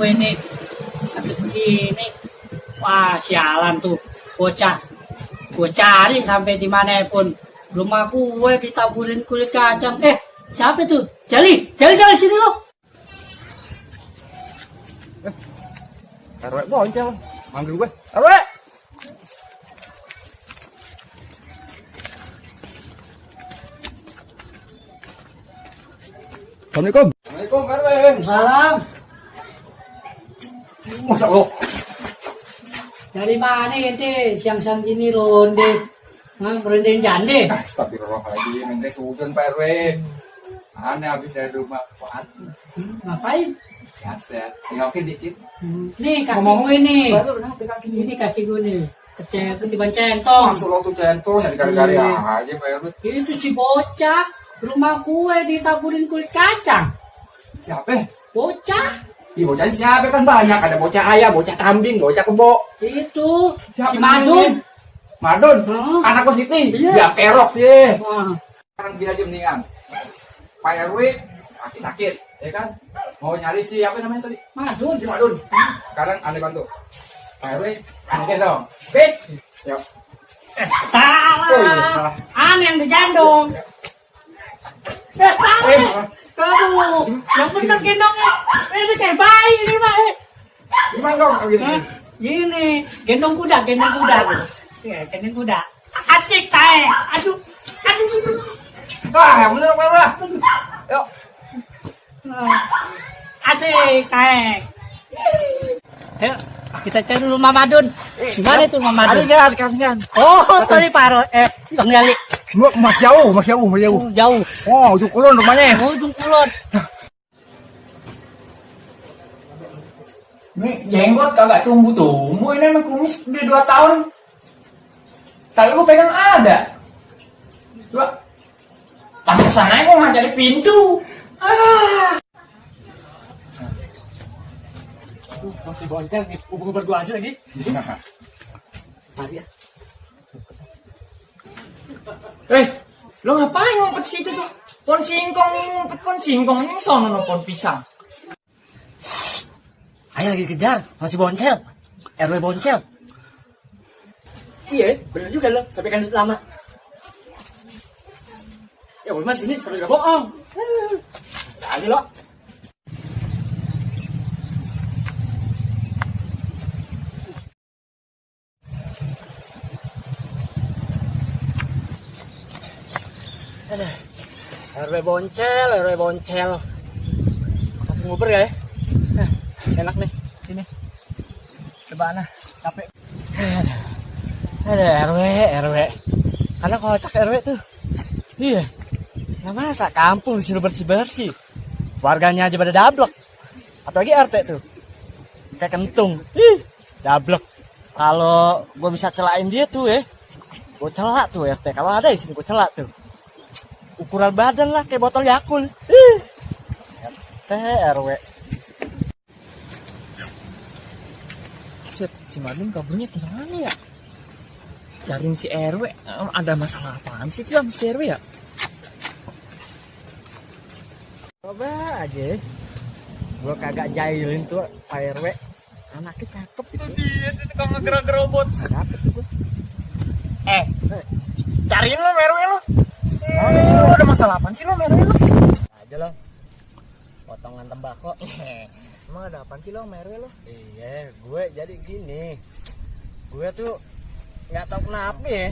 gue ini sakit begini. Wah, sialan tuh bocah. Gue cari sampai dimanapun. Rumah gue ditaburin kulit kacang. Siapa tuh? Jali sini lo. RW boncel, manggil gue. RW. Assalamualaikum. Assalamualaikum RW. Salam. Masa lo? Dari mana ente siang-siang gini ronde? Ronde jande? Astagfirullahaladzim, ente susun Pak RW. Aneh habis dari rumah Pak. Ngapain? Biasa, nengokin dikit. Nih kaki gue nih. Ini kaki gue nih. Ketiban centong. Masuk lo tuh centong, nyari gara-gara aja Pak RW. Itu si bocah. Rumah gue ditaburin kulit kacang. Siapa? Bocah. Ih, bocah siapa kan banyak. Ada bocah ayam, bocah kambing, bocah kebo. Itu Siapa si Madun. Madun? Anak ko Siti? Iya. Yang kerok dia. Wah. Sekarang gini aja mendingan. Pak RW kaki sakit, ya kan? Mau nyari si apa namanya tadi? Madun. Si Madun. Sekarang aneh bantu. Pak RW, aneh dong. Fit. Yuk. Salah. Oh iya, salah. Aneh yang dijandong. Salah. Kamu yang bener gendongnya. Ini kayak bayi ini mah. Gimana dong? Oh, gini. Gini, gendong kuda. Ya, gendong kuda. Acik tae. Aduh. Wah, yang bener Pak RW. Yuk. Acik tae. Ayo, kita cari dulu Mama Madun. Gimana itu Mama Madun? Ada kan? Oh, sorry Pak Ro. Bang Yali. Masih jauh. Jauh. Oh, ujung kulon rumahnya. Oh, ujung kulon. Ini jenggot kagak tumbuh-tumbuh, ini emang kumis udah 2 tahun. Tadi gue pegang ada. Dua. Pantesan aja gue nggak cari pintu. Masih bonceng nih, hubungan berdua aja lagi. Mari ya. Lo ngapain ngumpet situ tuh? Pohon singkong ini sono no pohon pisang. Ayo lagi kejar, masih boncel. RW boncel. Iya, bener juga lo, sampai kan lama. Ya udah mas ini sampai gak bohong. Lagi lo. RW boncel. Langsung ngobrol ya. Enak nih, sini. Coba nah, capek. Ada RW. Karena kocak RW tuh. Iya. Nah masa kampung disuruh bersih-bersih. Warganya aja pada dablek. Apalagi RT tuh. Kayak kentung. Dablek. Kalau gue bisa celain dia tuh gue celak tuh RT. Kalau ada di sini gue celak tuh. Ukuran badan lah kayak botol Yakult. RT RW. Si Madun kaburnya kemana ya? Cariin si RW, ada masalah apaan sih tuh sama si RW ya? Coba aja. Gue kagak jahilin tuh Pak RW. Anaknya cakep gitu. Dia tuh tukang ngegerak-gerobot. Dapet tuh gue. Cariin lo RW lo. Lo ada masalah apaan sih lo RW lo? Aja lo. Potongan tembakau. Emang ada apaan sih lo sama RW lo? Iya, gue jadi gini. Gue tuh nggak tahu kenapa ya.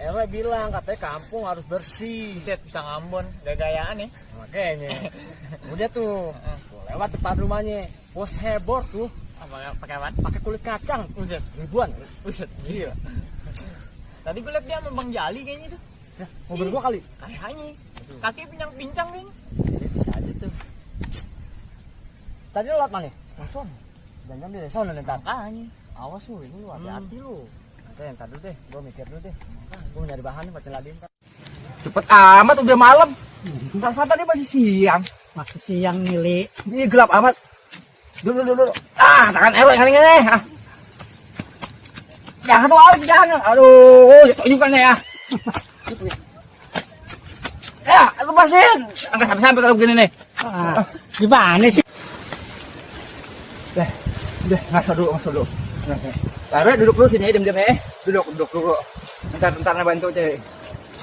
RW bilang katanya kampung harus bersih. Set bisa ngambon, gaya-gayaan ya. Makanya. Udah tuh. Lewat depan rumahnya. Bos heboh tuh. Pakai apa? Pakai kulit kacang. Buset. Ribuan. Buset, gila. Tadi gue liat dia sama Bang Jali kayaknya tuh. Nah, mobil gue kali. Kayaknya. Kaki pincang-pincang kayaknya. Jadi bisa aja tuh. Tadi lo lewat mana? Langsung. Jangan di desa ntar. Makanya. Awas lu, ini lu hati-hati lu. Oke, ntar dulu deh. Gue mikir dulu deh. Gue nyari bahan nih buat nyeladain ntar. Cepet amat udah malam. Entar tadi masih siang. Masih siang Mili. Ini gelap amat. Dulu. Tangan RW kan ini. Jangan tuh, jangan. Aduh, jatuh juga nih ya. Ya, lepasin. Enggak sampai-sampai kalau begini nih. Gimana sih? Udah, masuk dulu. Taruh duduk dulu sini, diam-diam ya. Duduk dulu. Bentar bantu cek.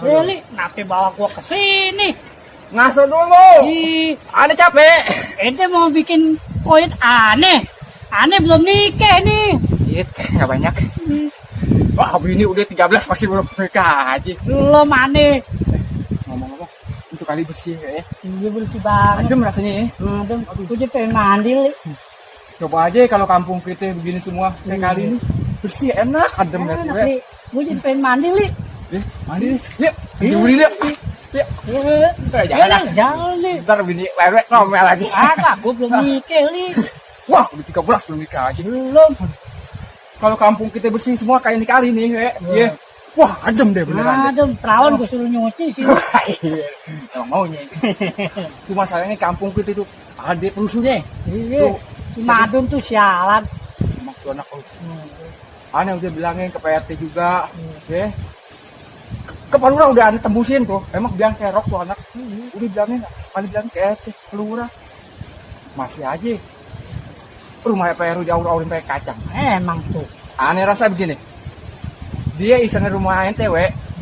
Lili, kenapa bawa gua ke sini? Ngasuh dulu. Aneh capek. Ente mau bikin koin aneh. Aneh belum nikah nih. Iya, nggak banyak. Wah, ini udah 13 pasti belum nikah aja. Belum aneh. Ngomong-ngomong, untuk kali bersih ya. Iya bersih banget. Adem rasanya ya. Adem. Gue jadi pengen mandi, Li. Coba aja kalau kampung kita begini semua kayak kali ini. Bersih, enak, adem dan Enak, Li. Gue jadi pengen mandi, Li. Mandi nih. Yuk, jemuri yuk. Yuk. Jangan, Li. Ntar bini lewek ngomel lagi. Gue belum nikah, Li. Wah, udah 13 belum nikah aja. Belum. Kalau kampung kita bersih semua kayak ini kali nih, ya. Wah, adem deh beneran. Adem. Perawan gue suruh nyuci sih. Emang maunya. Cuma sayangnya kampung kita itu ada perusuhnya. Iya. Madun tuh sialan. Emang tuh anak aneh udah bilangin ke PRT juga, ya. Ke Palura udah aneh tembusin tuh. Emang biang kerok tuh anak. Udah bilangin, paling bilang ke RT Palura. Masih aja. Rumah PRU diaur-aurin pakai kacang. Emang tuh. Aneh rasa begini. Dia iseng rumah ente,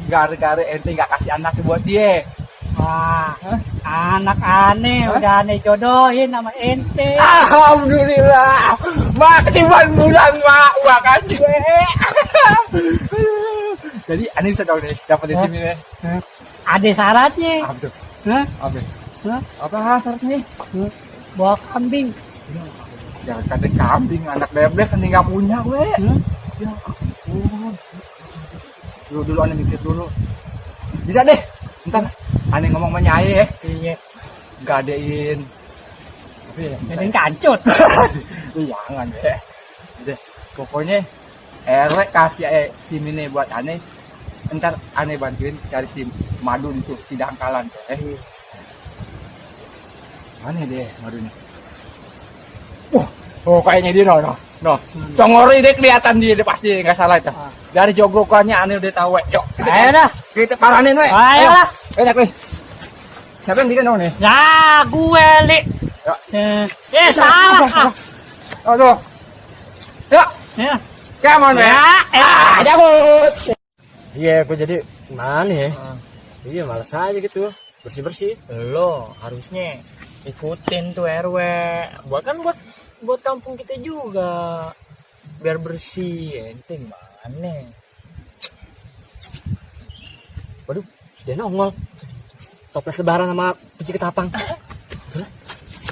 gara-gara ente nggak kasih anak buat dia. Wah, anak aneh, udah aneh jodohin sama ente. Alhamdulillah, mak ketiban bulan mak kan gue. Jadi aneh bisa dong deh dapetin sini deh. Ada syaratnya. Apa tuh? Hah? Apa? Hah? Apa syaratnya? Bawa kambing. Jangan kata kambing, anak bebek kan nggak punya gue. Ya ampun. Dulu aneh mikir dulu. Bisa deh, ntar aneh ngomong sama Nyai ya. Iya. Gadein. Apa ya? Jadi kancut. Jangan ya. Udah, pokoknya RW kasih SIM ini buat aneh. Ntar aneh bantuin cari SIM Madun tuh, si Dangkalan. Aneh deh Madunnya. Wah, oh kayaknya dia no. Congori deh kelihatan dia pasti nggak salah itu. Dari jogokannya aneh udah tahu. Yuk, Ayo dah. kita paranin we. Ayo lah. Enak nih. Siapa yang bikin dong nih? Ya, gue, Li. Ya. Salah. Oh tuh. Yuk, Ya. come on we. Cabut. Iya, gue jadi mana ya? Iya, malas aja gitu. Bersih-bersih. Lo harusnya ikutin tuh RW. Buat kampung kita juga. Biar bersih, ente gimana? Waduh, dia nongol. Toples lebaran sama peci ketapang.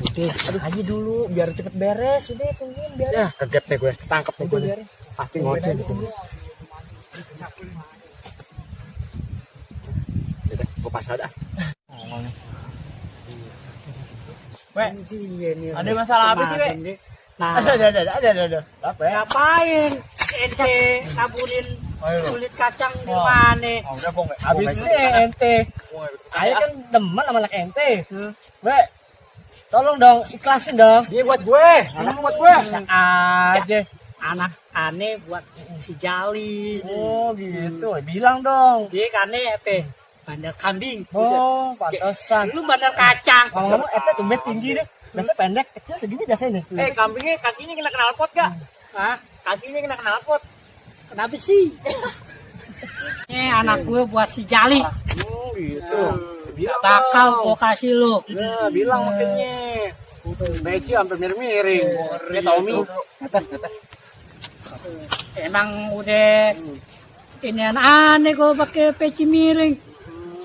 Udah, aja dulu biar cepet beres. Udah, tungguin biar. Ya, kaget deh gue. Tangkap deh gue. biarin. Pasti ngoceh gitu. Udah, gue pasal dah. Ada masalah apa sih, Wek? Nah, Ada. Apa ya? ngapain ente naburin kulit kacang di mana? Udah, Bong. Habis ente. Ayo kan teman sama anak ente. Wek, tolong dong, ikhlasin dong. Dia buat gue, anak buat gue. Aja. Anak aneh buat si Jali. Oh, gitu. Bilang dong. Dia aneh apa? Bandar kambing. Oh, pantesan. Lu bandar kacang. Ngomong-ngomong, ente tumben tinggi deh. Biasa pendek, kecil segini dasarnya. Kambingnya kakinya kena knalpot gak? Hah? Kakinya kena knalpot. Kenapa sih? Ini anak gue buat si Jali. Oh, gitu. Gak bakal gue kasih lu. Nah, bilang makanya. Beci hampir miring-miring. Dia tau mi. Atas. Emang udah ini aneh kalau pakai peci miring.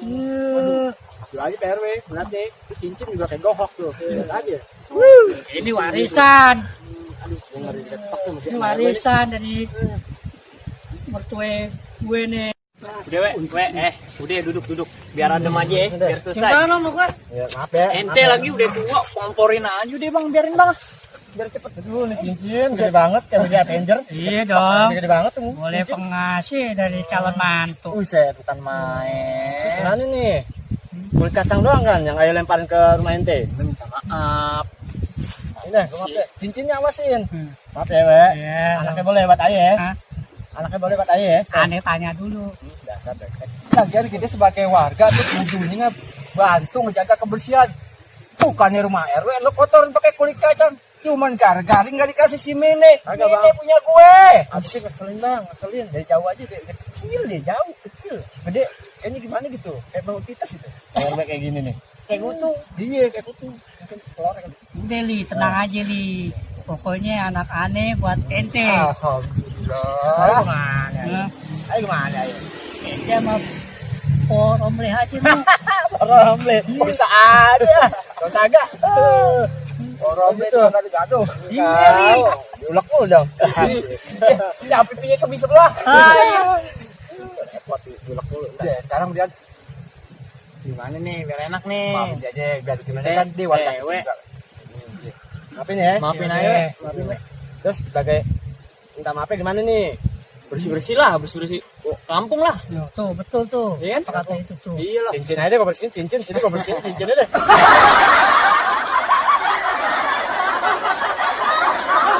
Aduh aja PRW, berarti cincin juga kayak gohok tuh. Lihat aja. Ini warisan. Gue ngeri ketok tuh Ini warisan dari mertua gue nih. Udah, udah duduk. Biar adem aja ya, biar selesai. Gimana lu gue? Ya, maaf ya. Ente lagi udah tua, komporin aja deh bang, biarin bang. Biar cepet dulu nih cincin, gede banget kayak beli Avenger. Iya dong. Gede banget tuh. Boleh pengasih dari calon mantu. Buset, bukan main. Terus mana nih? Kulit kacang doang kan yang ayo lemparin ke rumah ente. Minta maaf. Ini deh, maaf ya. Cincinnya awasin. Maaf ya, Wek. Iya. Anaknya boleh buat ayah ya. Hah? Anaknya boleh buat ayah ya. Aneh tanya dulu. Dasar brengsek. Lagian kita sebagai warga tuh ujungnya bantu ngejaga kebersihan. Bukannya rumah RW lo kotorin pakai kulit kacang. Cuman garing gak dikasih si Mine. Agak, Mine Bang. punya gue. Asik, ngeselin bang, ngeselin. Dari jauh aja, deh. Kecil deh, jauh, kecil. Gede, kayaknya gimana gitu. Kayak bangun titas itu. Kayak gini nih. Kayak kutu. Iya, kayak kutu. Mungkin keluar kan. Udah Li, tenang aja Li. Pokoknya anak aneh buat ente. Ayo Alhamdulillah. kemana? Nah, Ayo kemana, ayo? ente sama por omle aja lu. Orang beli, kok bisa ada? Kau sagak. Orang itu gaduh. Iya, Li. Diulek mulu dong. Ya pipinya ke bisa belah. Repot, diulek mulu. Udah, sekarang dia Gimana nih biar enak nih. maafin dia aja biar gimana Eh, kan dia wanita cewek. juga. Maafin ya. Maafin Iya, aja, we. Maafin, we. Terus sebagai minta maafnya gimana nih? Bersih-bersih lah, bersih-bersih. Oh, kampung lah. Yo, tuh betul tuh. Iya kan? Kata itu tuh. Iya lah. Cincin aja kau bersihin, cincin sini kau bersihin, cincin aja.